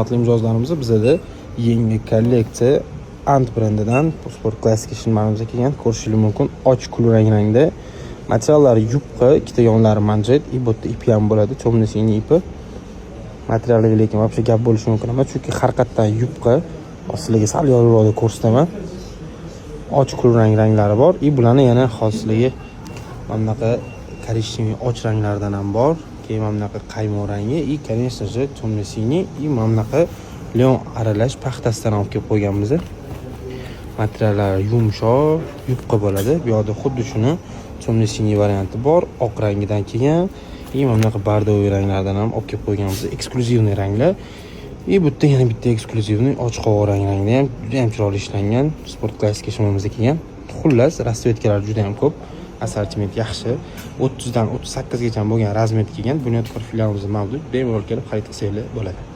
Hurmatli mijozlarimiz, bizada yangi kolleksiya Ant brendidan sport klassika shimlarimiz kelgan. Ko'rishingiz mumkin, och kulrang rangda. Materiallari yupqa, ikkita yonlari manjet и bu yerda ipi ham bo'ladi, темно синий ipi. Materialiga lekin вообще gap bo'lishi mumkin emas, chunki haqiqatdan yupqa. Hozir sizlarga sal yorug'roqda ko'rsataman. Och kulrang ranglari bor и bularni yana hozir mana bunaqa коричневый och ranglardan ham bor. Keyin mana bunaqa qaymoq rangi и, конечно же, темно синий и mana bunaqa лён aralash paxtasidan olib kelib qo'yganmiz. Materiallari yumshoq, yupqa bo'ladi. Bu yoqda xuddi shuni темно синий varianti bor, oq rangidan kelgan и mana bunaqa бордовый ranglardan ham olib kelib qo'yganmiz. Эксклюзивный ranglar. И bu yerda yana bitta эксклюзивный och qovoq rangda ham juda ham chiroyli ishlangan sport klassika shimimizda kelgan. Xullas, расцветка lar juda ham ko'p. Assortiment yaxshi. 30 dan 38 gacha bo'lgan размер kelgan. Bunyodkor filialimiz mavjud. Bemalol kelib xarid qilsanglar bo'ladi.